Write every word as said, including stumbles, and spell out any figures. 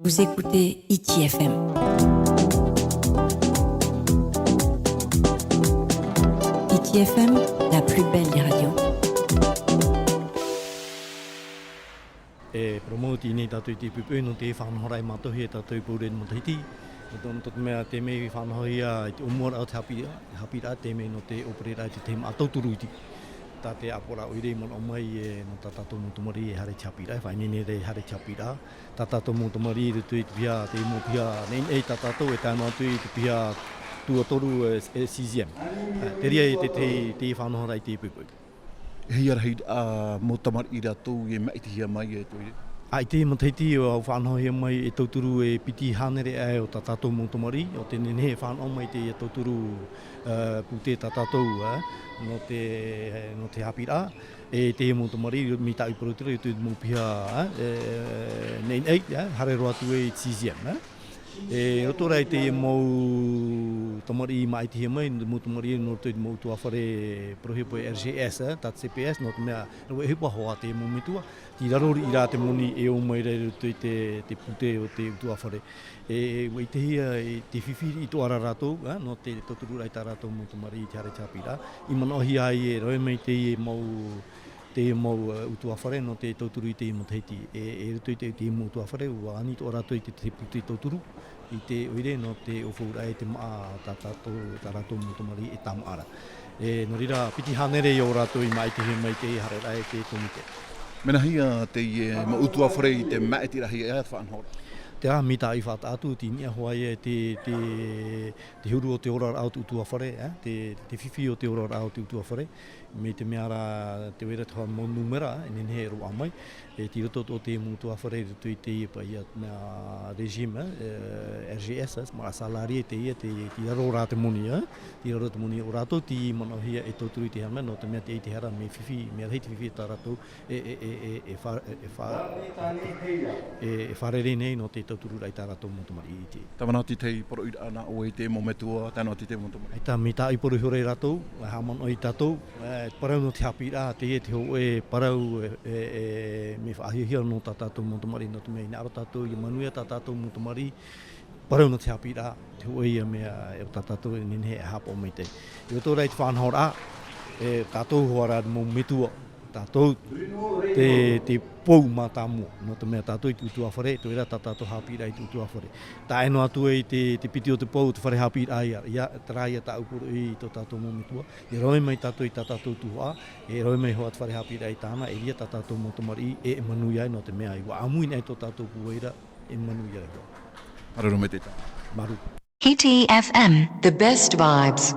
Vous écoutez Hiti F M. Hiti F M, la plus belle des radios. E parau mau teie nei tātou i te poʻipoʻi, nō te faʻanahoraʻa e mātauhia e tātou i Pōrere Matahiti. Nō te, nō te mea te mea i faʻanahohia i te ʻōmuaraʻa o te haʻapiʻiraʻa, haʻapiʻiraʻa te mea nō te ʻōpereraʻa i te tahi māʻa tauturu iti. Tā te ʻāpoʻoraʻa ʻoire i manaʻo mai e, nō tā tātou mau tamariʻi e haere i te haʻapiʻiraʻa, e faʻaineine ra e haere i te haʻapiʻiraʻa. Tā tātou mau tamariʻi i roto i te piha, te mau piha neʻineʻi tā tātou e tae noa atu i te piha tuatoru, e, e sixième. E, terā ia te, te, te faʻanahoraʻa i te poʻipoʻi. E hia rahi, ā, mau tamariʻi rātou e māʻitihia mai e ʻoire? Ā, i teie matahiti, ʻua faʻanahohia mai e tauturu e piti hānere aʻe o tā tātou mau tamariʻi, ʻo tē nehenehe e fānaʻo mai i teie tauturu, ā, pūtē tā tātou, ā, nō te, nō te haʻapiʻiraʻa. E teie mau tamariʻi, mai tāʻu i parau atu ra, i te mau piha, ā, e, neʻineʻi, ā, haere roa atu ai i te sixième, ā. E roto rā i teie mau tamariʻi māʻitihia mai, mau tamariʻi nō roto i te mau ʻutuāfare parauhia e R G S, ā, tā te C P S, nō te mea, rave ʻohipa hoʻi teie mau metua, tei raro riʻi rā te moni e ō mai ra i roto i te, te pūtē o te ʻutuāfare. E, e, ʻua ʻitehia, e, te fifi riʻitoʻa ra rātou, ā, nō te tautururaʻa i tā rātou mau tamariʻi i te haere i te haʻapiʻiraʻa. I manaʻohia ai e rave mai teie mau, teie mau, ā, ʻutuāfare nō te tauturu i teie matahiti. E, e roto i te, teie mau ʻutuāfare, ʻua ani atoʻa rātou i te, te pūtē tauturu, i te ʻoire nō te ʻōfauraʻa i te māʻa tā tātou, tā rātou mau tamariʻi e tāmāʻa ra. E, nō reira, piti hānere ia ō rātou i māʻitihia mai i teie haereraʻa e te komite. Mea nāhea teie mau ʻutuāfare i te māʻitiraʻahia e te faʻanahoraʻa? Terā, mai tāʻu i faʻataʻa atu, tei niʻa hoʻi ia te, te, te huru o te oraraʻa o te ʻutuāfare, ā, te, te fifi o te oraraʻa o te ʻutuāfare. Mai te mea rā, tē vai ra te mau nūmera, e nehenehe e roaʻa mai, e tei roto atoʻa te mau ʻutuāfare i roto i teie paʻi, ā, mea régime, ā, e, R G S, ā, mea salarié teie, te, tei raro rā te moni, ā, tei raro te moni, ʻo rātou tei manaʻohia e tauturu i te haʻapiʻiraʻa, nō te mea tē ʻite ra mea fifi, mea rahi te fifi tā rātou, e, e, e, e, e fa-, e, e fa-, e, e fārerei nei nō te tautururaʻa i tā rātou mau tamariʻi iti. Tāvana atu i te poroʻi nā ʻoe i te mau metua, tāna atu i te mau tamariʻi. ʻAita, mai tāʻu i parau iho ra ia rātou, e haʻamanaʻo ia tātou, e, parau nō te haʻapiʻiraʻa, teie te hōʻē parau, e, e, e, mea faʻahiahia nō tā tātou mau tamariʻi, nō te mea hinaʻaro tātou ʻia manuia tā tātou mau tamariʻi, parau nō te haʻapiʻiraʻa, te hōʻē ia mea, e, tā tātou e nehenehe e haʻapaʻo maitaʻi. I roto rā i te faʻanahoraʻa, e, tātou hoʻi rā mau metua, tātou te, te pou mātāmua, nō te mea tātou i te ʻutuāfare, tē vai ra tā tātou haʻapiʻiraʻa i te ʻutuāfare. Tae noa atu ai te, te piti o te pou o te fare haʻapiʻiraʻa ia, ia, terā ia tāʻu poroʻi i tō tātou mau metua, e rave mai tātou i tā tātou tuhaʻa, e rave mai hoʻi te fare haʻapiʻiraʻa i tāna, e ʻere ia tā tātou mau tamariʻi, e, e manuia ai nō te mea ʻua ʻāmui nei tō tātou pūai ra, e manuia ai. Māuruuru maitaʻi. Māuruuru. Hiti F M, the best vibes.